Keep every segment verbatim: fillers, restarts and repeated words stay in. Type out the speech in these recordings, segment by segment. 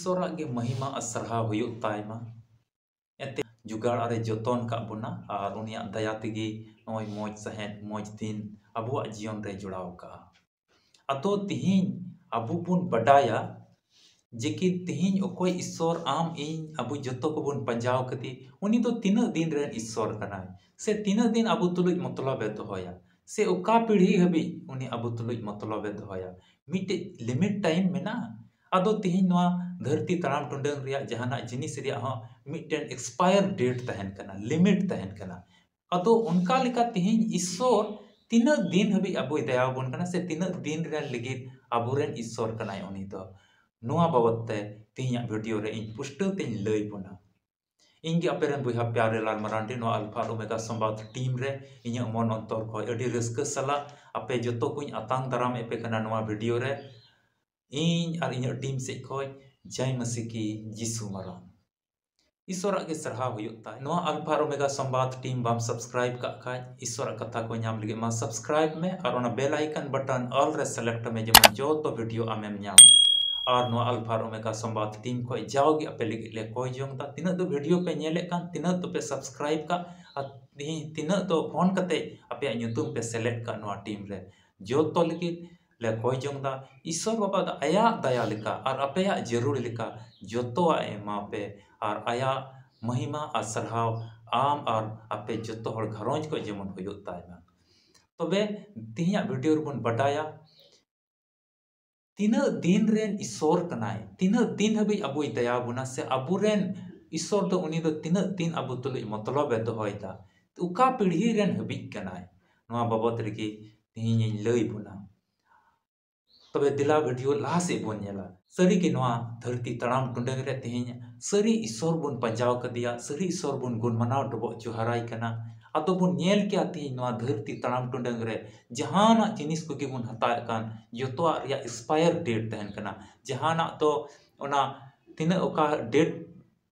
ᱤᱥᱚᱨᱟᱜ ᱜᱮ ᱢᱚᱦᱤᱢᱟ ᱟᱨ ᱥᱟᱨᱦᱟᱣ ᱦᱩᱭᱩᱜ ᱛᱟᱭ ᱢᱟ᱾ ᱮᱱᱛᱮ ᱡᱩᱜᱟᱲ ᱟᱨᱮ ᱡᱚᱛᱚᱱ ᱠᱟᱜ ᱵᱚᱱᱟ ᱟᱨ ᱩᱱᱤᱭᱟᱜ ᱫᱟᱭᱟ ᱛᱮᱜᱮ ᱱᱚᱜᱼᱚᱭ ᱢᱚᱡᱽ ᱥᱟᱦᱮᱫ ᱢᱚᱡᱽ ᱫᱤᱱ ᱟᱵᱚᱣᱟᱜ ᱡᱤᱭᱚᱱ ᱨᱮ ᱡᱚᱲᱟᱣ ᱠᱟᱜᱼᱟ᱾ ᱟᱫᱚ ᱛᱤᱦᱤᱧ ᱟᱵᱚ ᱵᱚᱱ ᱵᱟᱰᱟᱭᱟ ᱡᱮ ᱠᱤ ᱛᱤᱦᱤᱧ ᱚᱠᱚᱭ ᱤᱥᱥᱚᱨ ᱟᱢ ᱤᱧ ᱟᱵᱚ ᱡᱚᱛᱚ ᱠᱚᱵᱚᱱ ᱯᱟᱸᱡᱟᱣ ᱠᱟᱫᱮ, ᱩᱱᱤ ᱫᱚ ᱛᱤᱱᱟᱹᱜ ᱫᱤᱱ ᱨᱮᱱ ᱤᱥᱥᱚᱨ ᱠᱟᱱᱟᱭ, ᱥᱮ ᱛᱤᱱᱟᱹᱜ ᱫᱤᱱ ᱟᱵᱚ ᱛᱩᱞᱩᱡ ᱢᱚᱛᱞᱚᱵ ᱮ ᱫᱚᱦᱚᱭᱟ, ᱥᱮ ᱚᱠᱟ ᱯᱤᱲᱦᱤ ᱦᱟᱹᱵᱤᱡ ᱩᱱᱤ ᱟᱵᱚ ᱛᱩᱞᱩᱡ ᱢᱚᱛᱞᱚᱵ ᱮ ᱫᱚᱦᱚᱭᱟ᱾ ᱢᱤᱫᱴᱮᱡ ᱞᱤᱢᱤᱴ ᱴᱟᱭᱤᱢ ᱢᱮᱱᱟᱜᱼᱟ᱾ ᱟᱫᱚ ᱛᱤᱦᱤᱧ ᱱᱚᱣᱟ ᱫᱷᱟᱹᱨᱛᱤ ᱛᱟᱲᱟᱢ ᱴᱩᱰᱟᱹᱝ ᱨᱮᱭᱟᱜ ᱡᱟᱦᱟᱱᱟᱜ ᱡᱤᱱᱤᱥ ᱨᱮᱭᱟᱜ ᱦᱚᱸ ᱢᱤᱫᱴᱮᱱ ᱮᱠᱥᱯᱟᱭᱟᱨ ᱰᱮᱴ ᱛᱟᱦᱮᱱ ᱠᱟᱱᱟ, ᱞᱤᱢᱤᱴ ᱛᱟᱦᱮᱱ ᱠᱟᱱᱟ᱾ ᱟᱫᱚ ᱚᱱᱠᱟ ᱞᱮᱠᱟ ᱛᱤᱦᱤᱧ ᱤᱥᱥᱚᱨ ᱛᱤᱱᱟᱹᱜ ᱫᱤᱱ ᱦᱟᱹᱵᱤᱡ ᱟᱵᱚᱭ ᱫᱟᱭᱟ ᱟᱵᱚᱱ ᱠᱟᱱᱟ, ᱥᱮ ᱛᱤᱱᱟᱹᱜ ᱫᱤᱱ ᱨᱮᱱ ᱞᱟᱹᱜᱤᱫ ᱟᱵᱚᱨᱮᱱ ᱤᱥᱥᱚᱨ ᱠᱟᱱᱟᱭ ᱩᱱᱤ ᱫᱚ, ᱱᱚᱣᱟ ᱵᱟᱵᱚᱛ ᱛᱮ ᱛᱤᱦᱤᱧᱟᱜ ᱵᱷᱤᱰᱤᱭᱳ ᱨᱮ ᱤᱧ ᱯᱩᱥᱴᱟᱹᱣ ᱛᱮᱧ ᱞᱟᱹᱭ ᱵᱚᱱᱟ᱾ ᱤᱧ ᱜᱮ ᱟᱯᱮ ᱨᱮᱱ ᱵᱚᱭᱦᱟ ᱯᱭᱟᱨᱮ ᱞᱟᱞ ᱢᱟᱨᱟᱱᱰᱤ ᱱᱚᱣᱟ ᱟᱞᱯᱷᱟ ᱟᱨ ᱳᱢᱮᱜᱟ ᱥᱚᱢᱵᱟᱫ ᱴᱤᱢ ᱨᱮ ᱤᱧᱟᱹᱜ ᱢᱚᱱ ᱚᱱᱛᱚᱨ ᱠᱷᱚᱱ ᱟᱹᱰᱤ ᱨᱟᱹᱥᱠᱟᱹ ᱥᱟᱞᱟᱜ ᱟᱯᱮ ᱡᱚᱛᱚ ᱠᱚᱧ ᱟᱛᱟᱝ ᱫᱟᱨᱟᱢ ᱮᱫ ᱯᱮ ᱠᱟᱱᱟ ᱱᱚᱣᱟ ᱵᱷᱤᱰᱤᱭᱳ ᱨᱮ᱾ ᱤᱧ ᱟᱨ ᱤᱧᱟᱹᱜ ᱴᱤᱢ ᱥᱮᱫ ᱠᱷᱚᱱ ᱡᱟᱭ ᱢᱟᱹᱥᱤ ᱠᱤ ᱡᱤᱥᱩ ᱢᱟᱨᱟᱝ᱾ ᱤᱥᱚᱨᱟᱜ ᱜᱮ ᱥᱟᱨᱦᱟᱣ ᱦᱩᱭᱩᱜ ᱛᱟᱭ᱾ ᱱᱚᱣᱟ ᱟᱞᱯᱷᱟ ᱟᱨ ᱳᱢᱮᱜᱟ ᱥᱚᱢᱵᱟᱫ ᱴᱤᱢ ᱵᱟᱢ ᱥᱟᱵᱥᱠᱨᱟᱭᱤᱵ ᱠᱟᱜ ᱠᱷᱟᱡ, ᱤᱥᱚᱨᱟᱜ ᱠᱟᱛᱷᱟ ᱠᱚ ᱧᱟᱢ ᱞᱟᱹᱜᱤᱫ ᱢᱟ ᱥᱟᱵᱥᱠᱨᱟᱭᱤᱵ ᱢᱮ ᱟᱨ ᱚᱱᱟ ᱵᱮᱞ ᱟᱭᱠᱚᱱ ᱵᱟᱴᱚᱱ ᱚᱞ ᱨᱮ ᱥᱤᱞᱮᱠᱴ ᱢᱮ, ᱡᱮᱢᱚᱱ ᱡᱚᱛᱚ ᱵᱷᱤᱰᱤᱭᱳ ᱟᱢᱮᱢ ᱧᱟᱢ᱾ ᱟᱨ ᱱᱚᱣᱟ ᱟᱞᱯᱷᱟ ᱟᱨ ᱳᱢᱮᱜᱟ ᱥᱚᱢᱵᱟᱫ ᱴᱤᱢ ᱠᱷᱚᱱ ᱡᱟᱣᱜᱮ ᱟᱯᱮ ᱞᱟᱹᱜᱤᱫ ᱞᱮ ᱠᱚᱭ ᱡᱚᱝ ᱫᱟ, ᱛᱤᱱᱟᱹᱜ ᱫᱚ ᱵᱷᱤᱰᱤᱭᱳ ᱯᱮ ᱧᱮᱞᱮᱫ ᱠᱟᱱ, ᱛᱤᱱᱟᱹᱜ ᱫᱚᱯᱮ ᱥᱟᱵᱥᱠᱨᱟᱭᱤᱵ ᱠᱟᱜ, ᱟᱨ ᱛᱤᱦᱤᱧ ᱛᱤᱱᱟᱹᱜ ᱫᱚ ᱯᱷᱳᱱ ᱠᱟᱛᱮ ᱟᱯᱮᱭᱟᱜ ᱧᱩᱛᱩᱢ ᱯᱮ ᱥᱮᱞᱮᱫ ᱠᱟᱜ ᱱᱚᱣᱟ ᱴᱤᱢ ᱨᱮ, ᱡᱚᱛᱚ ᱞᱟᱹᱜᱤᱫ ᱞᱮ ᱠᱚᱭ ᱡᱚᱝ ᱫᱟ᱾ ᱤᱥᱚᱨ ᱵᱟᱵᱟ ᱫᱚ ᱟᱭᱟᱜ ᱫᱟᱭᱟ ᱞᱮᱠᱟ ᱟᱨ ᱟᱯᱮᱭᱟᱜ ᱡᱟᱹᱨᱩᱲ ᱞᱮᱠᱟ ᱡᱚᱛᱚᱣᱟᱜ ᱮ ᱮᱢᱟ ᱯᱮ ᱟᱨ ᱟᱭᱟᱜ ᱢᱚᱦᱤᱢᱟ ᱟᱨ ᱥᱟᱨᱦᱟᱣ ᱟᱢ ᱟᱨ ᱟᱯᱮ ᱡᱚᱛᱚ ᱦᱚᱲ ᱜᱷᱟᱨᱚᱸᱡᱽ ᱠᱚ ᱡᱮᱢᱚᱱ ᱦᱩᱭᱩᱜ ᱛᱟᱭ ᱢᱟ᱾ ᱛᱚᱵᱮ ᱛᱤᱦᱤᱧᱟᱜ ᱵᱷᱤᱰᱤᱭᱳ ᱨᱮᱵᱚᱱ ᱵᱟᱰᱟᱭᱟ ᱛᱤᱱᱟᱹᱜ ᱫᱤᱱ ᱨᱮᱱ ᱤᱥᱚᱨ ᱠᱟᱱᱟᱭ, ᱛᱤᱱᱟᱹᱜ ᱫᱤᱱ ᱦᱟᱹᱵᱤᱡ ᱟᱵᱚᱭ ᱫᱟᱭᱟ ᱵᱚᱱᱟ, ᱥᱮ ᱟᱵᱚᱨᱮᱱ ᱤᱥᱚᱨ ᱫᱚ ᱩᱱᱤ ᱫᱚ ᱛᱤᱱᱟᱹᱜ ᱫᱤᱱ ᱟᱵᱚ ᱛᱩᱞᱩᱡ ᱢᱚᱛᱞᱚᱵ ᱮ ᱫᱚᱦᱚᱭᱮᱫᱟ, ᱚᱠᱟ ᱯᱤᱲᱦᱤ ᱨᱮᱱ ᱦᱟᱹᱵᱤᱡ ᱠᱟᱱᱟᱭ, ᱱᱚᱣᱟ ᱵᱟᱵᱚᱛ ᱨᱮᱜᱮ ᱛᱤᱦᱤᱧ ᱤᱧ ᱞᱟᱹᱭ ᱵᱚᱱᱟ᱾ ᱛᱚᱵᱮ ᱫᱮᱞᱟ ᱵᱷᱤᱰᱤᱭᱳ ᱞᱟᱦᱟ ᱥᱮᱫ ᱵᱚᱱ ᱧᱮᱞᱟ᱾ ᱥᱟᱹᱨᱤᱜᱮ ᱱᱚᱣᱟ ᱫᱷᱟᱹᱨᱛᱤ ᱛᱟᱲᱟᱢ ᱴᱩᱰᱟᱹᱝ ᱨᱮ ᱛᱮᱦᱮᱧ ᱥᱟᱹᱨᱤ ᱤᱥᱚᱨ ᱵᱚᱱ ᱯᱟᱸᱡᱟᱣ ᱠᱟᱫᱮᱭᱟ, ᱥᱟᱹᱨᱤ ᱤᱥᱚᱨ ᱵᱚᱱ ᱜᱩᱱ ᱢᱟᱱᱟᱣ ᱰᱚᱵᱚᱜ ᱡᱚᱦᱟᱨᱟᱭ ᱠᱟᱱᱟ᱾ ᱟᱫᱚ ᱵᱚᱱ ᱧᱮᱞ ᱠᱮᱭᱟ ᱛᱮᱦᱮᱧ ᱱᱚᱣᱟ ᱫᱷᱟᱹᱨᱛᱤ ᱛᱟᱲᱟᱢ ᱴᱩᱰᱟᱹᱝ ᱨᱮ ᱡᱟᱦᱟᱱᱟᱜ ᱡᱤᱱᱤᱥ ᱠᱚᱜᱮ ᱵᱚᱱ ᱦᱟᱛᱟᱣᱮᱫ ᱠᱟᱱ, ᱡᱚᱛᱚᱣᱟᱜ ᱨᱮᱭᱟᱜ ᱮᱠᱥᱯᱟᱭᱟᱨ ᱰᱮᱴ ᱛᱟᱦᱮᱱ ᱠᱟᱱᱟ᱾ ᱡᱟᱦᱟᱱᱟᱜ ᱫᱚ ᱚᱱᱟ ᱛᱤᱱᱟᱹᱜ ᱚᱠᱟ ᱰᱮᱴ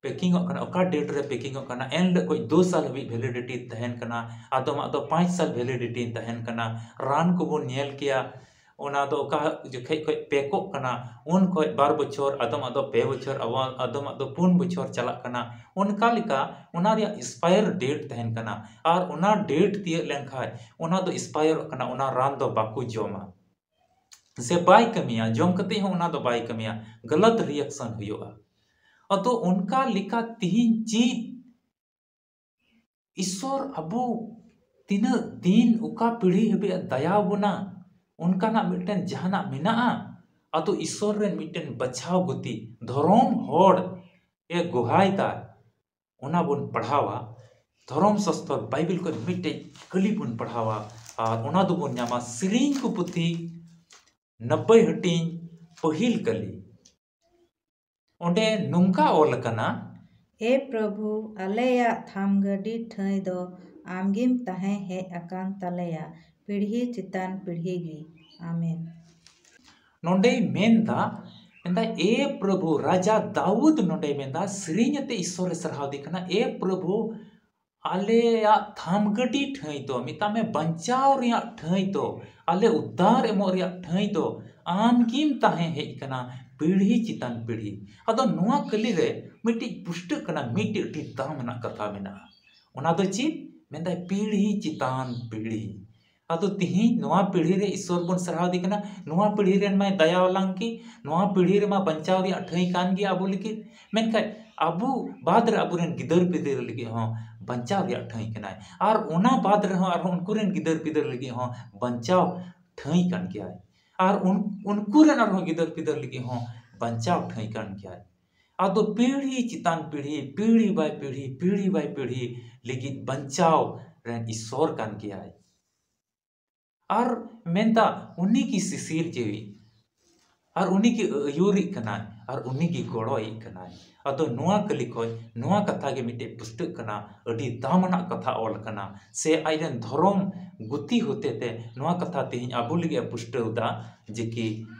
ᱯᱮᱠᱤᱝᱚᱜ ᱠᱟᱱᱟ, ᱚᱠᱟ ᱰᱮᱴ ᱨᱮ ᱯᱮᱠᱤᱝᱚᱜ ᱠᱟᱱᱟ, ᱮᱱ ᱦᱤᱞᱳᱜ ᱠᱷᱚᱱ ᱫᱩ ᱥᱟᱞ ᱦᱟᱹᱵᱤᱡ ᱵᱷᱮᱞᱤᱰᱤᱴᱤ ᱛᱟᱦᱮᱱ ᱠᱟᱱᱟ, ᱟᱫᱚᱢᱟᱜ ᱫᱚ ᱯᱟᱸᱪ ᱥᱟᱞ ᱵᱷᱮᱞᱤᱰᱤᱴᱤ ᱛᱟᱦᱮᱱ ᱠᱟᱱᱟ᱾ ᱨᱟᱱ ᱠᱚᱵᱚᱱ ᱧᱮᱞ ᱠᱮᱭᱟ, ᱚᱱᱟ ᱫᱚ ᱚᱠᱟ ᱡᱚᱠᱷᱮᱡ ᱠᱷᱚᱡ ᱯᱮᱠᱚᱜ ᱠᱟᱱᱟ, ᱩᱱ ᱠᱷᱚᱡ ᱵᱟᱨ ᱵᱚᱪᱷᱚᱨ, ᱟᱫᱚᱢᱟᱜ ᱫᱚ ᱯᱮ ᱵᱚᱪᱷᱚᱨ, ᱟᱵᱚ-, ᱟᱫᱚᱢᱟᱜ ᱫᱚ ᱯᱩᱱ ᱵᱚᱪᱷᱚᱨ ᱪᱟᱞᱟᱜ ᱠᱟᱱᱟ᱾ ᱚᱱᱠᱟ ᱞᱮᱠᱟ ᱚᱱᱟ ᱨᱮᱭᱟᱜ expire date ᱛᱟᱦᱮᱱ ᱠᱟᱱᱟ᱾ ᱟᱨ ᱚᱱᱟ date ᱛᱤᱭᱟᱹᱜ ᱞᱮᱱᱠᱷᱟᱡ ᱚᱱᱟ ᱫᱚ expireᱚᱜ ᱠᱟᱱᱟ, ᱚᱱᱟ ᱨᱟᱱ ᱫᱚ ᱵᱟᱠᱚ ᱡᱚᱢᱟ᱾ ᱥᱮ ᱵᱟᱭ ᱠᱟᱹᱢᱤᱭᱟ, ᱡᱚᱢ ᱠᱟᱛᱮ ᱦᱚᱸ ᱚᱱᱟ ᱫᱚ ᱵᱟᱭ ᱠᱟᱹᱢᱤᱭᱟ, ᱜᱟᱞᱟᱛ reaction ᱦᱩᱭᱩᱜᱼᱟ᱾ ᱟᱫᱚ ᱚᱱᱠᱟ ᱞᱮᱠᱟ ᱛᱤᱦᱤᱧ ᱪᱮᱫ ᱤᱥᱥᱚᱨ ᱟᱵᱚ ᱛᱤᱱᱟᱹᱜ ᱫᱤᱱ ᱚᱠᱟ ᱯᱤᱲᱦᱤ ᱦᱟᱹᱵᱤᱡ ᱮ ᱫᱟᱭᱟ ᱟᱵᱚᱱᱟ, ᱚᱱᱠᱟᱱᱟᱜ ᱢᱤᱫᱴᱮᱱ ᱡᱟᱦᱟᱱᱟᱜ ᱢᱮᱱᱟᱜᱼᱟ? ᱟᱫᱚ ᱤᱥᱥᱚᱨ ᱨᱮᱱ ᱢᱤᱫᱴᱮᱱ ᱵᱟᱪᱷᱟᱣ ᱜᱩᱛᱤ, ᱫᱷᱚᱨᱚᱢ ᱦᱚᱲ ᱮ ᱜᱚᱦᱟᱭ ᱫᱟ, ᱚᱱᱟ ᱵᱚᱱ ᱯᱟᱲᱦᱟᱣᱟ᱾ ᱫᱷᱚᱨᱚᱢ ᱥᱟᱥᱛᱚᱨ ᱵᱟᱭᱵᱮᱞ ᱠᱷᱚᱱ ᱢᱤᱫᱴᱮᱡ ᱠᱟᱹᱞᱤ ᱵᱚᱱ ᱯᱟᱲᱦᱟᱣᱟ, ᱟᱨ ᱚᱱᱟ ᱫᱚᱵᱚᱱ ᱧᱟᱢᱟ ᱥᱮᱨᱮᱧ ᱠᱚ ᱯᱩᱛᱷᱤ ᱱᱚᱵᱵᱳᱭ ᱦᱟᱹᱴᱤᱧ ᱯᱟᱹᱦᱤᱞ ᱠᱟᱹᱞᱤ᱾ ᱚᱸᱰᱮ ᱱᱚᱝᱠᱟ ᱚᱞ ᱟᱠᱟᱱᱟ, ᱮ ᱯᱨᱚᱵᱷᱩ, ᱟᱞᱮᱭᱟᱜ ᱛᱷᱟᱢ ᱜᱟᱹᱰᱤ ᱴᱷᱟᱹᱭ ᱫᱚ ᱟᱢᱜᱮᱢ ᱛᱟᱦᱮᱸ ᱦᱮᱡ ᱟᱠᱟᱱ ᱛᱟᱞᱮᱭᱟ, ᱯᱤᱲᱦᱤ ᱪᱮᱛᱟᱱ ᱯᱤᱲᱦᱤ ᱜᱮ᱾ ᱟᱢᱮᱱ᱾ ᱱᱚᱰᱮᱭ ᱢᱮᱱᱫᱟ, ᱢᱮᱱᱫᱟ, ᱮ ᱯᱨᱚᱵᱷᱩ, ᱨᱟᱡᱟ ᱫᱟᱣᱩᱫ ᱱᱚᱰᱮᱭ ᱢᱮᱱᱫᱟ, ᱥᱮᱨᱮᱧ ᱟᱛᱮ ᱤᱥᱥᱚᱨᱮ ᱥᱟᱨᱦᱟᱣ ᱫᱮ ᱠᱟᱱᱟ, ᱮ ᱯᱨᱚᱵᱷᱩ, ᱟᱞᱮᱭᱟᱜ ᱛᱷᱟᱢ ᱜᱟᱹᱰᱤ ᱴᱷᱟᱹᱭ ᱫᱚ, ᱢᱮᱛᱟᱜ ᱢᱮ ᱵᱟᱧᱪᱟᱣ ᱨᱮᱭᱟᱜ ᱴᱷᱟᱹᱭ ᱫᱚ, ᱟᱞᱮ ᱩᱫᱽᱫᱷᱟᱨ ᱮᱢᱚᱜ ᱨᱮᱭᱟᱜ ᱴᱷᱟᱹᱭ ᱫᱚ ᱟᱢ ᱜᱮᱢ ᱛᱟᱦᱮᱸ ᱦᱮᱡ ᱠᱟᱱᱟ ᱯᱤᱲᱦᱤ ᱪᱮᱛᱟᱱ ᱯᱤᱲᱦᱤ᱾ ᱟᱫᱚ ᱱᱚᱣᱟ ᱠᱟᱹᱞᱤ ᱨᱮ ᱢᱤᱫᱴᱤᱡ ᱯᱩᱥᱴᱟᱹᱜ ᱠᱟᱱᱟ, ᱢᱤᱫᱴᱤᱡ ᱟᱹᱰᱤ ᱫᱟᱢ ᱨᱮᱱᱟᱜ ᱠᱟᱛᱷᱟ ᱢᱮᱱᱟᱜᱼᱟ᱾ ᱚᱱᱟ ᱫᱚ ᱪᱮᱫ? ᱢᱮᱱᱫᱟᱭ ᱯᱤᱲᱦᱤ ᱪᱮᱛᱟᱱ ᱯᱤᱲᱦᱤ᱾ ᱟᱫᱚ ᱛᱤᱦᱤᱧ ᱱᱚᱣᱟ ᱯᱤᱲᱦᱤ ᱨᱮ ᱤᱥᱥᱚᱨ ᱵᱚᱱ ᱥᱟᱨᱦᱟᱣ ᱫᱮ ᱠᱟᱱᱟ, ᱱᱚᱣᱟ ᱯᱤᱲᱦᱤ ᱨᱮᱱ ᱢᱟᱭ ᱫᱟᱭᱟ ᱟᱞᱟᱝ ᱜᱮ, ᱱᱚᱣᱟ ᱯᱤᱲᱦᱤ ᱨᱮᱢᱟ ᱵᱟᱧᱪᱟᱣ ᱨᱮᱭᱟᱜ ᱴᱷᱟᱹᱭ ᱠᱟᱱ ᱜᱮᱭᱟ ᱟᱵᱚ ᱞᱟᱹᱜᱤᱫ᱾ ᱢᱮᱱᱠᱷᱟᱱ ᱟᱵᱚ ᱵᱟᱫ ᱨᱮ ᱟᱵᱚᱨᱮᱱ ᱜᱤᱫᱟᱹᱨ ᱯᱤᱫᱟᱹᱨ ᱞᱟᱹᱜᱤᱫ ᱦᱚᱸ ᱵᱟᱧᱪᱟᱣ ᱨᱮᱭᱟᱜ ᱴᱷᱟᱹᱭ ᱠᱟᱱᱟᱭ, ᱟᱨ ᱚᱱᱟ ᱵᱟᱫ ᱨᱮᱦᱚᱸ ᱟᱨᱦᱚᱸ ᱩᱱᱠᱩ ᱨᱮᱱ ᱜᱤᱫᱟᱹᱨ ᱯᱤᱫᱟᱹᱨ ᱞᱟᱹᱜᱤᱫ ᱦᱚᱸ ᱵᱟᱧᱪᱟᱣ ᱴᱷᱟᱹᱭ ᱠᱟᱱ ᱜᱮᱭᱟᱭ, ᱟᱨ ᱩᱱ-, ᱩᱱᱠᱩ ᱨᱮᱱ ᱟᱨᱦᱚᱸ ᱜᱤᱫᱟᱹᱨ ᱯᱤᱫᱟᱹᱨ ᱞᱟᱹᱜᱤᱫ ᱦᱚᱸ ᱵᱟᱧᱪᱟᱣ ᱴᱷᱟᱹᱭ ᱠᱟᱱ ᱜᱮᱭᱟᱭ᱾ ᱟᱫᱚ ᱯᱤᱲᱦᱤ ᱪᱮᱛᱟᱱ ᱯᱤᱲᱦᱤ, ᱯᱤᱲᱦᱤ ᱵᱟᱭ ᱯᱤᱲᱦᱤ, ᱯᱤᱲᱦᱤ ᱵᱟᱭ ᱯᱤᱲᱦᱤ ᱞᱟᱹᱜᱤᱫ ᱵᱟᱧᱪᱟᱣ ᱨᱮᱱ ᱤᱥᱥᱚᱨ ᱠᱟᱱ ᱜᱮᱭᱟᱭ᱾ ᱟᱨ ᱢᱮᱱᱫᱟ ᱩᱱᱤ ᱜᱮ ᱥᱤᱥᱤᱨ ᱡᱤᱣᱤ, ᱟᱨ ᱩᱱᱤ ᱜᱮ ᱟᱹᱭᱩᱨᱤᱡ ᱠᱟᱱᱟᱭ, ᱟᱨ ᱩᱱᱤ ᱜᱮ ᱜᱚᱲᱚᱭᱤᱡ ᱠᱟᱱᱟᱭ᱾ ᱟᱫᱚ ᱱᱚᱣᱟ ᱠᱟᱹᱞᱤ ᱠᱷᱚᱡ ᱱᱚᱣᱟ ᱠᱟᱛᱷᱟ ᱜᱮ ᱢᱤᱫᱴᱮᱡ ᱯᱩᱥᱴᱟᱹᱜ ᱠᱟᱱᱟ, ᱟᱹᱰᱤ ᱫᱟᱢ ᱟᱱᱟᱜ ᱠᱟᱛᱷᱟ ᱚᱞ ᱠᱟᱱᱟ, ᱥᱮ ᱟᱡ ᱨᱮᱱ ᱫᱷᱚᱨᱚᱢ ᱜᱩᱛᱤ ᱦᱚᱛᱮ ᱛᱮ ᱱᱚᱣᱟ ᱠᱟᱛᱷᱟ ᱛᱮᱦᱮᱧ ᱟᱵᱚ ᱞᱟᱹᱜᱤᱫ ᱮ ᱯᱩᱥᱴᱟᱹᱣ ᱫᱟ, ᱡᱮ ᱠᱤ,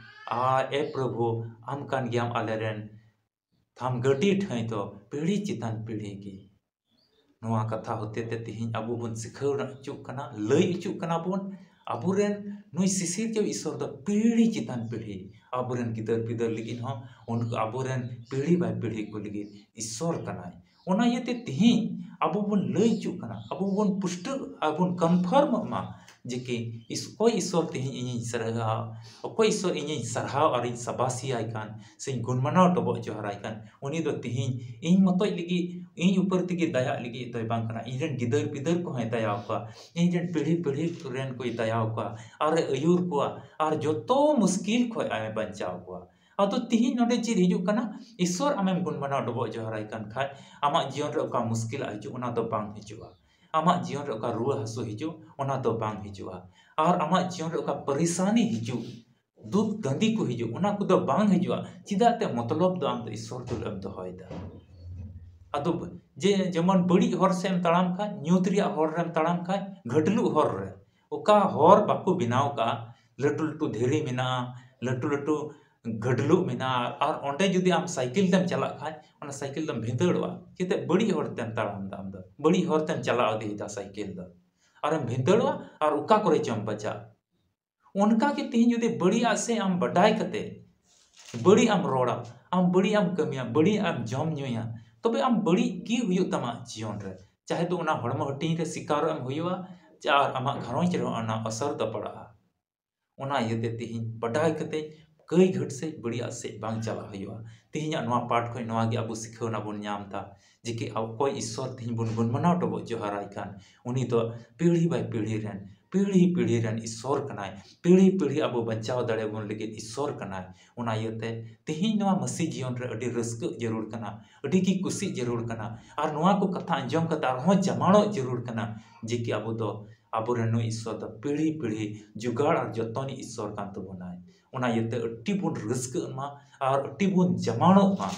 ᱟ, ᱮ ᱯᱨᱚᱵᱷᱩ, ᱟᱢ ᱠᱟᱱ ᱜᱮᱭᱟᱢ ᱟᱞᱮ ᱨᱮᱱ ᱛᱷᱟᱢ ᱜᱟᱹᱰᱤ ᱴᱷᱟᱹᱭ ᱫᱚ ᱯᱤᱲᱦᱤ ᱪᱮᱛᱟᱱ ᱯᱤᱲᱦᱤ ᱜᱮ᱾ ᱱᱚᱣᱟ ᱠᱟᱛᱷᱟ ᱦᱚᱛᱮ ᱛᱮ ᱛᱮᱦᱮᱧ ᱟᱵᱚ ᱵᱚᱱ ᱥᱤᱠᱷᱟᱹᱣ ᱦᱚᱪᱚᱜ ᱠᱟᱱᱟ, ᱞᱟᱹᱭ ᱦᱚᱪᱚᱜ ᱠᱟᱱᱟ ᱵᱚᱱ, ᱟᱵᱚᱨᱮᱱ ᱱᱩᱭ ᱥᱤᱥᱤᱨᱡᱟᱹᱣ ᱤᱥᱥᱚᱨ ᱫᱚ ᱯᱤᱲᱦᱤ ᱪᱮᱛᱟᱱ ᱯᱤᱲᱦᱤ ᱟᱵᱚᱨᱮᱱ ᱜᱤᱫᱟᱹᱨ ᱯᱤᱫᱟᱹᱨ ᱞᱟᱹᱜᱤᱫ ᱦᱚᱸ, ᱩᱱᱠᱩ ᱟᱵᱚᱨᱮᱱ ᱯᱤᱲᱦᱤ ᱵᱟᱭ ᱯᱤᱲᱦᱤ ᱠᱚ ᱞᱟᱹᱜᱤᱫ ᱤᱥᱥᱚᱨ ᱠᱟᱱᱟᱭ᱾ ᱚᱱᱟ ᱤᱭᱟᱹᱛᱮ ᱛᱮᱦᱮᱧ ᱟᱵᱚ ᱵᱚᱱ ᱞᱟᱹᱭ ᱦᱚᱪᱚᱜ ᱠᱟᱱᱟ, ᱟᱵᱚ ᱵᱚᱱ ᱯᱩᱥᱴᱟᱹᱣ ᱟᱨ ᱵᱚᱱ confirmᱚᱜ ᱢᱟ ᱡᱮ ᱠᱤ ᱤᱥ-, ᱚᱠᱚᱭ ᱤᱥᱥᱚᱨ ᱛᱮᱦᱮᱧ ᱤᱧᱤᱧ ᱥᱟᱨᱦᱟᱣ, ᱚᱠᱚᱭ ᱤᱥᱥᱚᱨ ᱤᱧᱤᱧ ᱥᱟᱨᱦᱟᱣ ᱟᱨᱤᱧ ᱥᱟᱵᱟᱥᱤᱭᱟᱭ ᱠᱟᱱ, ᱥᱮᱧ ᱜᱩᱱ ᱢᱟᱱᱟᱣ ᱰᱚᱵᱚᱜ ᱡᱚᱦᱟᱨᱟᱭ ᱠᱟᱱ, ᱩᱱᱤ ᱫᱚ ᱛᱮᱦᱮᱧ ᱤᱧ ᱢᱚᱛᱚᱡ ᱞᱟᱹᱜᱤᱫ, ᱤᱧ ᱩᱯᱟᱹᱨ ᱛᱮᱜᱮ ᱫᱟᱭᱟᱜ ᱞᱟᱹᱜᱤᱫ ᱫᱚᱭ ᱵᱟᱝ ᱠᱟᱱᱟ᱾ ᱤᱧ ᱨᱮᱱ ᱜᱤᱫᱟᱹᱨ ᱯᱤᱫᱟᱹᱨ ᱠᱚᱦᱚᱸᱭ ᱫᱟᱭᱟ ᱟᱠᱚᱣᱟ, ᱤᱧ ᱨᱮᱱ ᱯᱤᱲᱦᱤ ᱯᱤᱲᱦᱤ ᱨᱮᱱ ᱠᱚᱭ ᱫᱟᱭᱟ ᱟᱠᱚᱣᱟ, ᱟᱨᱮ ᱟᱹᱭᱩᱨ ᱠᱚᱣᱟ, ᱟᱨ ᱡᱚᱛᱚ ᱢᱩᱥᱠᱤᱞ ᱠᱷᱚᱡ ᱟᱭ ᱵᱟᱧᱪᱟᱣ ᱠᱚᱣᱟ᱾ ᱟᱫᱚ ᱛᱤᱦᱤᱧ ᱱᱚᱰᱮ ᱪᱮᱫ ᱦᱤᱡᱩᱜ ᱠᱟᱱᱟ? ᱤᱥᱥᱚᱨ ᱟᱢᱮᱢ ᱜᱩᱱ ᱢᱟᱱᱟᱣ ᱰᱚᱵᱚᱜ ᱡᱚᱦᱟᱨᱟᱭ ᱠᱟᱱ ᱠᱷᱟᱡ, ᱟᱢᱟᱜ ᱡᱤᱭᱚᱱ ᱨᱮ ᱚᱠᱟ ᱢᱩᱥᱠᱤᱞ ᱦᱤᱡᱩᱜ, ᱚᱱᱟ ᱫᱚ ᱵᱟᱝ ᱦᱤᱡᱩᱜᱼᱟ᱾ ᱟᱢᱟᱜ ᱡᱤᱭᱚᱱ ᱨᱮ ᱚᱠᱟ ᱨᱩᱣᱟᱹ ᱦᱟᱹᱥᱩ ᱦᱤᱡᱩᱜ, ᱚᱱᱟ ᱫᱚ ᱵᱟᱝ ᱦᱤᱡᱩᱜᱼᱟ᱾ ᱟᱨ ᱟᱢᱟᱜ ᱡᱤᱭᱚᱱ ᱨᱮ ᱚᱠᱟ ᱯᱟᱨᱤᱥᱟᱱᱤ ᱦᱤᱡᱩᱜ, ᱫᱩᱠ ᱫᱟᱸᱫᱤ ᱠᱚ ᱦᱤᱡᱩᱜ, ᱚᱱᱟ ᱠᱚᱫᱚ ᱵᱟᱝ ᱦᱤᱡᱩᱜᱼᱟ᱾ ᱪᱮᱫᱟᱜ ᱛᱮ? ᱢᱚᱛᱞᱚᱵ ᱫᱚ ᱟᱢ ᱫᱚ ᱤᱥᱥᱚᱨ ᱛᱩᱞᱩᱡ ᱮᱢ ᱫᱚᱦᱚᱭᱮᱫᱟ᱾ ᱟᱫᱚ ᱡᱮ, ᱡᱮᱢᱚᱱ ᱵᱟᱹᱲᱤᱡ ᱦᱚᱨ ᱥᱮᱫ ᱮᱢ ᱛᱟᱲᱟᱢ ᱠᱷᱟᱡ, ᱧᱩᱛ ᱨᱮᱭᱟᱜ ᱦᱚᱨ ᱨᱮᱢ ᱛᱟᱲᱟᱢ ᱠᱷᱟᱡ, ᱜᱷᱟᱹᱴᱞᱩᱜ ᱦᱚᱨ ᱨᱮ, ᱚᱠᱟ ᱦᱚᱨ ᱵᱟᱠᱚ ᱵᱮᱱᱟᱣ ᱠᱟᱜᱼᱟ, ᱞᱟᱹᱴᱩ ᱞᱟᱹᱴᱩ ᱫᱷᱤᱨᱤ ᱢᱮᱱᱟᱜᱼᱟ, ᱞᱟᱹᱴᱩ ᱞᱟᱹᱴᱩ ᱜᱷᱟᱹᱰᱞᱩᱜ ᱢᱮᱱᱟᱜᱼᱟ, ᱟᱨ ᱚᱸᱰᱮ ᱡᱩᱫᱤ ᱟᱢ ᱥᱟᱭᱠᱮᱞ ᱛᱮᱢ ᱪᱟᱞᱟᱜ ᱠᱷᱟᱡ, ᱚᱱᱟ ᱥᱟᱭᱠᱮᱞ ᱫᱚᱢ ᱵᱷᱤᱸᱫᱟᱹᱲᱚᱜᱼᱟ᱾ ᱪᱮᱫᱟᱜ? ᱵᱟᱹᱲᱤᱡ ᱦᱚᱨ ᱛᱮᱢ ᱛᱟᱲᱟᱢ ᱫᱟ, ᱟᱢ ᱫᱚ ᱵᱟᱹᱲᱤᱡ ᱦᱚᱨ ᱛᱮᱢ ᱪᱟᱞᱟᱣ ᱤᱫᱤᱭᱮᱫᱟ ᱥᱟᱭᱠᱮᱞ ᱫᱚ, ᱟᱨᱮᱢ ᱵᱷᱤᱸᱫᱟᱹᱲᱚᱜᱼᱟ ᱟᱨ ᱚᱠᱟ ᱠᱚᱨᱮ ᱪᱚᱢ ᱵᱟᱡᱟᱜ᱾ ᱚᱱᱠᱟ ᱜᱮ ᱛᱤᱦᱤᱧ ᱡᱩᱫᱤ ᱵᱟᱹᱲᱤᱡᱟᱜ ᱥᱮᱫ ᱟᱢ ᱵᱟᱰᱟᱭ ᱠᱟᱛᱮ ᱵᱟᱹᱲᱤᱡ ᱮᱢ ᱨᱚᱲᱟ, ᱟᱢ ᱵᱟᱹᱲᱤᱡ ᱮᱢ ᱠᱟᱹᱢᱤᱭᱟ, ᱵᱟᱹᱲᱤᱡ ᱮᱢ ᱡᱚᱢ ᱧᱩᱭᱟ, ᱛᱚᱵᱮ ᱟᱢ ᱵᱟᱹᱲᱤᱡ ᱜᱮ ᱦᱩᱭᱩᱜ ᱛᱟᱢᱟ ᱡᱤᱭᱚᱱ ᱨᱮ᱾ ᱪᱟᱦᱮ ᱫᱚ ᱚᱱᱟ ᱦᱚᱲᱢᱚ ᱦᱟᱹᱴᱤᱧ ᱨᱮ ᱥᱤᱠᱟᱨᱚᱜ ᱮᱢ ᱦᱩᱭᱩᱜᱼᱟ, ᱪᱟ-, ᱟᱨ ᱟᱢᱟᱜ ᱜᱷᱟᱨᱚᱸᱡᱽ ᱨᱮᱦᱚᱸ ᱚᱱᱟ ᱟᱥᱟᱨ ᱫᱚ ᱯᱟᱲᱟᱜᱼᱟ᱾ ᱚᱱᱟ ᱤᱭᱟᱹᱛᱮ ᱛᱤᱦᱤᱧ ᱵᱟᱰᱟᱭ ᱠᱟᱛᱮ ᱠᱟᱹᱭ ᱜᱷᱟᱹᱴ ᱥᱮᱫ, ᱵᱟᱹᱲᱤᱡᱟᱜ ᱥᱮᱫ ᱵᱟᱝ ᱪᱟᱞᱟᱜ ᱦᱩᱭᱩᱜᱼᱟ᱾ ᱛᱤᱦᱤᱧᱟᱜ ᱱᱚᱣᱟ ᱯᱟᱴ ᱠᱷᱚᱱ ᱱᱚᱣᱟ ᱜᱮ ᱟᱵᱚ ᱥᱤᱠᱷᱟᱹᱣᱱᱟ ᱵᱚᱱ ᱧᱟᱢ ᱫᱟ, ᱡᱮ ᱠᱤ ᱚᱠᱚᱭ ᱤᱥᱥᱚᱨ ᱛᱤᱦᱤᱧ ᱵᱚᱱ ᱜᱩᱱ ᱢᱟᱱᱟᱣ ᱰᱚᱵᱚᱜ ᱡᱚᱦᱟᱨᱟᱭ ᱠᱟᱱ, ᱩᱱᱤ ᱫᱚ ᱯᱤᱲᱦᱤ ᱵᱟᱭ ᱯᱤᱲᱦᱤ ᱨᱮᱱ, ᱯᱤᱲᱦᱤ ᱯᱤᱲᱦᱤ ᱨᱮᱱ ᱤᱥᱥᱚᱨ ᱠᱟᱱᱟᱭ᱾ ᱯᱤᱲᱦᱤ ᱯᱤᱲᱦᱤ ᱟᱵᱚ ᱵᱟᱧᱪᱟᱣ ᱫᱟᱲᱮ ᱵᱚᱱ ᱞᱟᱹᱜᱤᱫ ᱤᱥᱥᱚᱨ ᱠᱟᱱᱟᱭ᱾ ᱚᱱᱟ ᱤᱭᱟᱹᱛᱮ ᱛᱤᱦᱤᱧ ᱱᱚᱣᱟ ᱢᱟᱹᱥᱤ ᱡᱤᱭᱚᱱ ᱨᱮ ᱟᱹᱰᱤ ᱨᱟᱹᱥᱠᱟᱹᱜ ᱡᱟᱹᱨᱩᱲ ᱠᱟᱱᱟ, ᱟᱹᱰᱤ ᱜᱮ ᱠᱩᱥᱤᱜ ᱡᱟᱹᱨᱩᱲ ᱠᱟᱱᱟ᱾ ᱟᱨ ᱱᱚᱣᱟ ᱠᱚ ᱠᱟᱛᱷᱟ ᱟᱸᱡᱚᱢ ᱠᱟᱛᱮ ᱟᱨᱦᱚᱸ ᱡᱟᱢᱟᱲᱚᱜ ᱡᱟᱹᱨᱩᱲ ᱠᱟᱱᱟ, ᱡᱮ ᱠᱤ ᱟᱵᱚ ᱫᱚ ᱟᱵᱚᱨᱮᱱ ᱱᱩᱭ ᱤᱥᱥᱚᱨ ᱫᱚ ᱯᱤᱲᱦᱤ ᱯᱤᱲᱦᱤ ᱡᱚᱜᱟᱲ ᱟᱨ ᱡᱚᱛᱚᱱᱤᱡ ᱤᱥᱥᱚᱨ ᱠᱟᱱ ᱛᱟᱵᱚᱱᱟᱭ᱾ ᱚᱱᱟ ᱤᱭᱟᱹᱛᱮ ᱟᱹᱰᱤ ᱵᱚᱱ ᱨᱟᱹᱥᱠᱟᱹᱜ ᱢᱟ ᱟᱨ ᱟᱹᱰᱤ ᱵᱚᱱ ᱡᱟᱢᱟᱲᱚᱜ ᱢᱟ᱾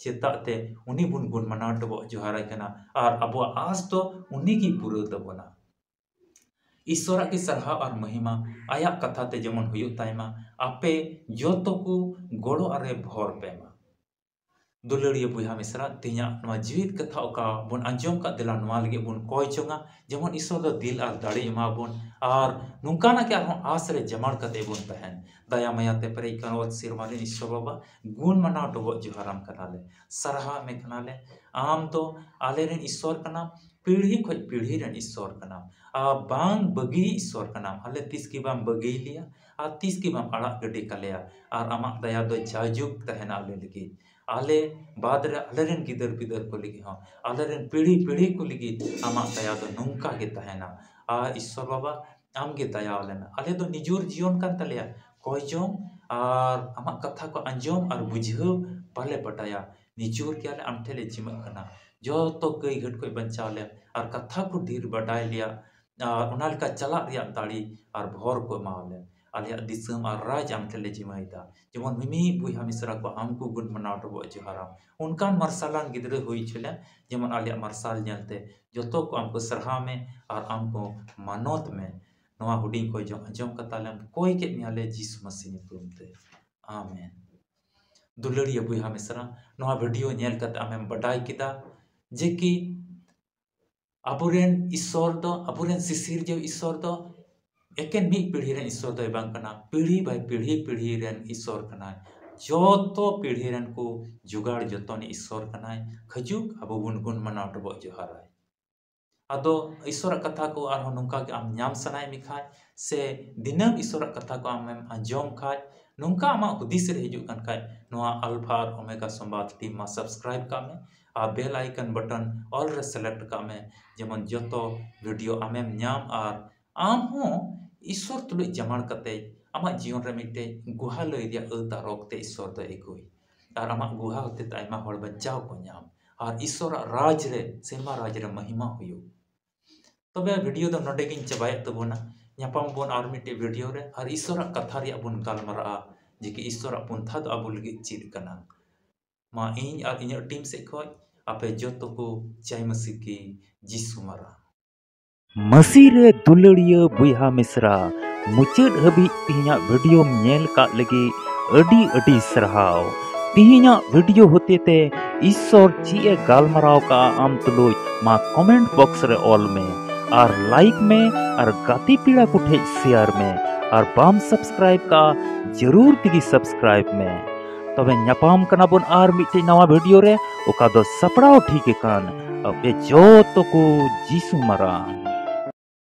ᱪᱮᱫᱟᱜ ᱛᱮ ᱩᱱᱤ ᱵᱚᱱ ᱜᱩᱱ ᱢᱟᱱᱟᱣ ᱰᱚᱵᱚᱜ ᱡᱚᱦᱟᱨᱟᱭ ᱠᱟᱱᱟ ᱟᱨ ᱟᱵᱚᱣᱟᱜ ᱟᱸᱥ ᱫᱚ ᱩᱱᱤ ᱜᱮᱭ ᱯᱩᱨᱟᱹᱣ ᱛᱟᱵᱚᱱᱟ᱾ ᱤᱥᱥᱚᱨᱟᱜ ᱜᱮ ᱥᱟᱨᱦᱟᱣ ᱟᱨ ᱢᱚᱦᱤᱢᱟ, ᱟᱭᱟᱜ ᱠᱟᱛᱷᱟ ᱛᱮ ᱡᱮᱢᱚᱱ ᱦᱩᱭᱩᱜ ᱛᱟᱭ ᱢᱟ, ᱟᱯᱮ ᱡᱚᱛᱚ ᱠᱚ ᱜᱚᱲᱚ ᱟᱨᱮ ᱵᱷᱚᱨ ᱯᱮ ᱢᱟ᱾ ᱫᱩᱞᱟᱹᱲᱤᱭᱟᱹ ᱵᱚᱭᱦᱟ ᱢᱤᱥᱨᱟ, ᱛᱮᱦᱮᱧᱟᱜ ᱱᱚᱣᱟ ᱡᱤᱣᱤᱫ ᱠᱟᱛᱷᱟ ᱚᱠᱟ ᱵᱚᱱ ᱟᱸᱡᱚᱢ ᱠᱟᱫ, ᱫᱮᱞᱟ ᱱᱚᱣᱟ ᱞᱟᱹᱜᱤᱫ ᱵᱚᱱ ᱠᱚᱭ ᱡᱚᱝᱟ, ᱡᱮᱢᱚᱱ ᱤᱥᱚᱨ ᱫᱚ ᱫᱤᱞ ᱟᱨ ᱫᱟᱲᱮ ᱮᱢᱟ ᱵᱚᱱ, ᱟᱨ ᱱᱚᱝᱠᱟᱱᱟᱜ ᱜᱮ ᱟᱨᱦᱚᱸ ᱟᱥ ᱨᱮ ᱡᱟᱢᱟᱲ ᱠᱟᱛᱮ ᱵᱚᱱ ᱛᱟᱦᱮᱱ᱾ ᱫᱟᱭᱟ ᱢᱟᱭᱟ ᱛᱮ ᱯᱮᱨᱮᱡ ᱠᱟᱱ ᱚᱛ ᱥᱮᱨᱢᱟ ᱨᱮᱱ ᱤᱥᱚᱨ ᱵᱟᱵᱟ, ᱜᱩᱱ ᱢᱟᱱᱟᱣ ᱰᱚᱵᱚᱜ ᱡᱚᱦᱟᱨᱟᱢ ᱠᱟᱱᱟᱞᱮ, ᱥᱟᱨᱦᱟᱣ ᱢᱮ ᱠᱟᱱᱟᱞᱮ᱾ ᱟᱢ ᱫᱚ ᱟᱞᱮ ᱨᱮᱱ ᱤᱥᱚᱨ ᱠᱟᱱᱟᱢ, ᱯᱤᱲᱦᱤ ᱠᱷᱚᱱ ᱯᱤᱲᱦᱤ ᱨᱮᱱ ᱤᱥᱚᱨ ᱠᱟᱱᱟᱢ, ᱟᱨ ᱵᱟᱝ ᱵᱟᱹᱜᱤ ᱤᱥᱚᱨ ᱠᱟᱱᱟᱢ᱾ ᱟᱞᱮ ᱛᱤᱥ ᱜᱮ ᱵᱟᱢ ᱵᱟᱹᱜᱤ ᱞᱮᱭᱟ ᱟᱨ ᱛᱤᱥ ᱜᱮ ᱵᱟᱢ ᱟᱲᱟᱜ ᱜᱤᱰᱤ ᱠᱟᱞᱮᱭᱟ, ᱟᱨ ᱟᱢᱟᱜ ᱫᱟᱭᱟ ᱫᱚ ᱡᱟᱭᱡᱩᱜᱽ ᱛᱟᱦᱮᱱᱟ ᱟᱞᱮ ᱞᱟᱹᱜᱤᱫ᱾ ᱟᱞᱮ ᱵᱟᱫᱽ ᱨᱮ ᱟᱞᱮ ᱨᱮᱱ ᱜᱤᱫᱟᱹᱨ ᱯᱤᱫᱟᱹᱨ ᱠᱚ ᱞᱟᱹᱜᱤᱫ ᱦᱚᱸ, ᱟᱞᱮ ᱨᱮᱱ ᱯᱤᱲᱦᱤ ᱯᱤᱲᱦᱤ ᱠᱚ ᱞᱟᱹᱜᱤᱫ ᱟᱢᱟᱜ ᱫᱟᱭᱟ ᱫᱚ ᱱᱚᱝᱠᱟ ᱜᱮ ᱛᱟᱦᱮᱱᱟ᱾ ᱟᱨ ᱤᱥᱚᱨ ᱵᱟᱵᱟ, ᱟᱢ ᱜᱮ ᱫᱟᱭᱟ ᱟᱞᱮ ᱢᱮ᱾ ᱟᱞᱮ ᱫᱚ ᱱᱤᱡᱚᱨ ᱡᱤᱭᱚᱱ ᱠᱟᱱ ᱛᱟᱞᱮᱭᱟ ᱠᱚᱭ ᱡᱚᱝ ᱟᱨ ᱟᱢᱟᱜ ᱠᱟᱛᱷᱟ ᱠᱚ ᱟᱸᱡᱚᱢ ᱟᱨ ᱵᱩᱡᱷᱟᱹᱣ ᱵᱟᱞᱮ ᱵᱟᱰᱟᱭᱟ᱾ ᱱᱤᱡᱚᱨ ᱜᱮ ᱟᱞᱮ ᱟᱢ ᱴᱷᱮᱱ ᱞᱮ ᱡᱤᱢᱟᱹᱜ ᱠᱟᱱᱟ᱾ ᱡᱚᱛᱚ ᱠᱟᱹᱭ ᱜᱷᱟᱹᱴ ᱠᱷᱚᱱ ᱵᱟᱧᱪᱟᱣ ᱞᱮᱢ ᱟᱨ ᱠᱟᱛᱷᱟ ᱠᱚ ᱰᱷᱮᱨ ᱵᱟᱰᱟᱭ ᱞᱮᱭᱟ, ᱟᱨ ᱚᱱᱟ ᱞᱮᱠᱟ ᱪᱟᱞᱟᱜ ᱨᱮᱭᱟᱜ ᱫᱟᱲᱮ ᱟᱨ ᱵᱷᱚᱨ ᱠᱚ ᱮᱢᱟᱣ ᱞᱮᱢ᱾ ᱟᱞᱮᱭᱟᱜ ᱫᱤᱥᱚᱢ ᱟᱨ ᱨᱟᱡᱽ ᱟᱢ ᱴᱷᱮᱱ ᱞᱮ ᱡᱤᱢᱟᱹᱭᱮᱫᱟ᱾ ᱡᱮᱢᱚᱱ ᱢᱤᱢᱤᱫ ᱵᱚᱭᱦᱟ ᱢᱤᱥᱨᱟ ᱠᱚ ᱟᱢ ᱠᱚ ᱜᱩᱱ ᱢᱟᱱᱟᱣ ᱰᱚᱵᱚᱜ ᱡᱚᱦᱟᱨᱟᱢ, ᱚᱱᱠᱟᱱ ᱢᱟᱨᱥᱟᱞᱟᱱ ᱜᱤᱫᱽᱨᱟᱹ ᱦᱩᱭ ᱦᱚᱪᱚ ᱞᱮᱢ, ᱡᱮᱢᱚᱱ ᱟᱞᱮᱭᱟᱜ ᱢᱟᱨᱥᱟᱞ ᱧᱮᱞᱛᱮ ᱡᱚᱛᱚ ᱠᱚ ᱟᱢ ᱠᱚ ᱥᱟᱨᱦᱟᱣ ᱢᱮ ᱟᱨ ᱟᱢ ᱠᱚ ᱢᱟᱱᱚᱛ ᱢᱮ᱾ ᱱᱚᱣᱟ ᱦᱩᱰᱤᱧ ᱠᱚᱭ ᱡᱚᱝ ᱟᱸᱡᱚᱢ ᱠᱟᱛᱟᱞᱮᱢ ᱠᱚᱭ ᱠᱮᱫ ᱢᱮᱭᱟᱞᱮ ᱡᱤᱥᱩ ᱢᱟᱹᱥᱤ ᱧᱩᱛᱩᱢ ᱛᱮ᱾ ᱟᱢᱮᱱ᱾ ᱫᱩᱞᱟᱹᱲᱤᱭᱟᱹ ᱵᱚᱭᱦᱟ ᱢᱤᱥᱨᱟ, ᱱᱚᱣᱟ ᱵᱷᱤᱰᱤᱭᱳ ᱧᱮᱞ ᱠᱟᱛᱮ ᱟᱢᱮᱢ ᱵᱟᱰᱟᱭ ᱠᱮᱫᱟ ᱡᱮ ᱠᱤ ᱟᱵᱚᱨᱮᱱ ᱤᱥᱚᱨ ᱫᱚ, ᱟᱵᱚᱨᱮᱱ ᱥᱤᱥᱤᱨᱡᱟᱹᱣ ᱤᱥᱚᱨ ᱫᱚ ᱮᱠᱮᱱ ᱢᱤᱫ ᱯᱤᱲᱦᱤ ᱨᱮᱱ ᱤᱥᱚᱨ ᱫᱚᱭ ᱵᱟᱝ ᱠᱟᱱᱟ, ᱯᱤᱲᱦᱤ ᱵᱟᱭ ᱯᱤᱲᱦᱤ, ᱯᱤᱲᱦᱤ ᱨᱮᱱ ᱤᱥᱚᱨ ᱠᱟᱱᱟᱭ᱾ ᱡᱚᱛᱚ ᱯᱤᱲᱦᱤ ᱨᱮᱱ ᱠᱚ ᱡᱚᱜᱟᱲ ᱡᱚᱛᱚᱱᱤᱡ ᱤᱥᱚᱨ ᱠᱟᱱᱟᱭ᱾ ᱠᱷᱟᱡᱩᱜ ᱟᱵᱚ ᱵᱚᱱ ᱜᱩᱱ ᱢᱟᱱᱟᱣ ᱰᱚᱵᱚᱜ ᱡᱚᱦᱟᱨᱟᱭ᱾ ᱟᱫᱚ ᱤᱥᱚᱨᱟᱜ ᱠᱟᱛᱷᱟ ᱠᱚ ᱟᱨᱦᱚᱸ ᱱᱚᱝᱠᱟ ᱜᱮ ᱟᱢ ᱧᱟᱢ ᱥᱟᱱᱟᱭᱮᱫ ᱢᱮ ᱠᱷᱟᱡ, ᱥᱮ ᱫᱤᱱᱟᱹᱢ ᱤᱥᱚᱨᱟᱜ ᱠᱟᱛᱷᱟ ᱠᱚ ᱟᱢᱮᱢ ᱟᱸᱡᱚᱢ ᱠᱷᱟᱡ, ᱱᱚᱝᱠᱟ ᱟᱢᱟᱜ ᱦᱩᱫᱤᱥ ᱨᱮ ᱦᱤᱡᱩᱜ ᱠᱟᱱ ᱠᱷᱟᱡ, ᱱᱚᱣᱟ ᱟᱞᱯᱷᱟ ᱟᱨ ᱳᱢᱮᱜᱟ ᱥᱚᱢᱵᱟᱫ ᱴᱤᱢ ᱢᱟ subscribe ᱠᱟᱜ ᱢᱮ ᱟᱨ bell icon button all ᱨᱮ select ᱠᱟᱜ ᱢᱮ, ᱡᱮᱢᱚᱱ ᱡᱚᱛᱚ ᱵᱷᱤᱰᱤᱭᱳ ᱟᱢᱮᱢ ᱧᱟᱢ ᱟᱨ ᱟᱢ ᱦᱚᱸ ᱤᱥᱚᱨ ᱛᱩᱞᱩᱡ ᱡᱟᱢᱟᱲ ᱠᱟᱛᱮ ᱟᱢᱟᱜ ᱡᱤᱭᱚᱱ ᱨᱮ ᱢᱤᱫᱴᱮᱡ ᱜᱩᱦᱟ ᱞᱟᱹᱭ ᱨᱮᱭᱟᱜ ᱟᱹᱛ ᱟᱨ ᱨᱚᱜᱽ ᱛᱮ ᱤᱥᱚᱨ ᱫᱚᱭ ᱟᱹᱜᱩᱭ᱾ ᱟᱨ ᱟᱢᱟᱜ ᱜᱩᱦᱟ ᱦᱚᱛᱮ ᱛᱮ ᱟᱭᱢᱟ ᱦᱚᱲ ᱵᱟᱧᱪᱟᱣ ᱠᱚ ᱧᱟᱢ ᱟᱨ ᱤᱥᱚᱨᱟᱜ ᱨᱟᱡᱽ ᱨᱮ, ᱥᱮᱨᱢᱟ ᱨᱟᱡᱽ ᱨᱮ ᱢᱚᱦᱤᱢᱟ ᱦᱩᱭᱩᱜ᱾ ᱛᱚᱵᱮ ᱵᱷᱤᱰᱤᱭᱳ ᱫᱚ ᱱᱚᱰᱮ ᱜᱤᱧ ᱪᱟᱵᱟᱭᱮᱫ ᱛᱟᱵᱚᱱᱟ᱾ ᱧᱟᱯᱟᱢ ᱵᱚᱱ ᱟᱨ ᱢᱤᱫᱴᱮᱡ ᱵᱷᱤᱰᱤᱭᱳ ᱨᱮ ᱟᱨ ᱤᱥᱚᱨᱟᱜ ᱠᱟᱛᱷᱟ ᱨᱮᱭᱟᱜ ᱵᱚᱱ ᱜᱟᱞᱢᱟᱨᱟᱜᱼᱟ, ᱡᱮ ᱠᱤ ᱤᱥᱚᱨᱟᱜ ᱯᱚᱱᱛᱷᱟ ᱫᱚ ᱟᱵᱚ ᱞᱟᱹᱜᱤᱫ ᱪᱮᱫ ᱠᱟᱱᱟ᱾ ᱢᱟ ᱤᱧ ᱟᱨ ᱤᱧᱟᱹᱜ ᱴᱤᱢ ᱥᱮᱫ ᱠᱷᱚᱡ ᱟᱯᱮ ᱡᱚᱛᱚ ᱠᱚ ᱡᱟᱭ ᱢᱟᱹᱥᱤ ᱠᱤ ᱡᱤᱥᱩ ᱢᱟᱨᱟᱝ᱾ ᱢᱟᱹᱥᱤ ᱨᱮ ᱫᱩᱞᱟᱹᱲᱤᱭᱟᱹ ᱵᱚᱭᱦᱟ ᱢᱤᱥᱨᱟ, ᱢᱩᱪᱟᱹᱫ ᱦᱟᱹᱵᱤᱡ ᱛᱮᱦᱮᱧᱟᱜ ᱵᱷᱤᱰᱤᱭᱳᱢ ᱧᱮᱞ ᱠᱟᱜ ᱞᱟᱹᱜᱤᱫ ᱟᱹᱰᱤ ᱟᱹᱰᱤ ᱥᱟᱨᱦᱟᱣ᱾ ᱛᱤᱦᱤᱧᱟᱜ ᱵᱷᱤᱰᱤᱭᱳ ᱦᱚᱛᱮᱛᱮ ᱤᱥᱥᱚᱨ ᱪᱮᱫ ᱮ ᱜᱟᱞᱢᱟᱨᱟᱣ ᱠᱟᱜᱼᱟ ᱟᱢ ᱛᱩᱞᱩᱡ, ᱢᱟ ᱠᱚᱢᱮᱱᱴ ᱵᱚᱠᱥ ᱨᱮ ᱚᱞ ᱢᱮ ᱟᱨ ᱞᱟᱭᱤᱠ ᱢᱮ ᱟᱨ ᱜᱟᱛᱮ ᱯᱮᱲᱟ ᱠᱚ ᱴᱷᱮᱡ ᱥᱮᱭᱟᱨ ᱢᱮ ᱟᱨ ᱵᱟᱢ ᱥᱟᱵᱥᱠᱨᱟᱭᱤᱵ ᱠᱟᱜᱼᱟ, ᱡᱟᱹᱨᱩᱲ ᱛᱮᱜᱮ ᱥᱟᱵᱥᱠᱨᱟᱭᱤᱵ ᱢᱮ᱾ ᱛᱚᱵᱮ ᱧᱟᱯᱟᱢ ᱠᱟᱱᱟ ᱵᱚᱱ ᱟᱨ ᱢᱤᱫᱴᱮᱡ ᱱᱟᱣᱟ ᱵᱷᱤᱰᱤᱭᱳ ᱨᱮ, ᱚᱠᱟ ᱫᱚ ᱥᱟᱯᱲᱟᱣ ᱴᱷᱤᱠ ᱟᱠᱟᱱ ᱟᱯᱮ ᱡᱚᱛᱚ ᱠᱚ ᱡᱤᱥᱩ ᱢᱟᱨᱟᱝ᱾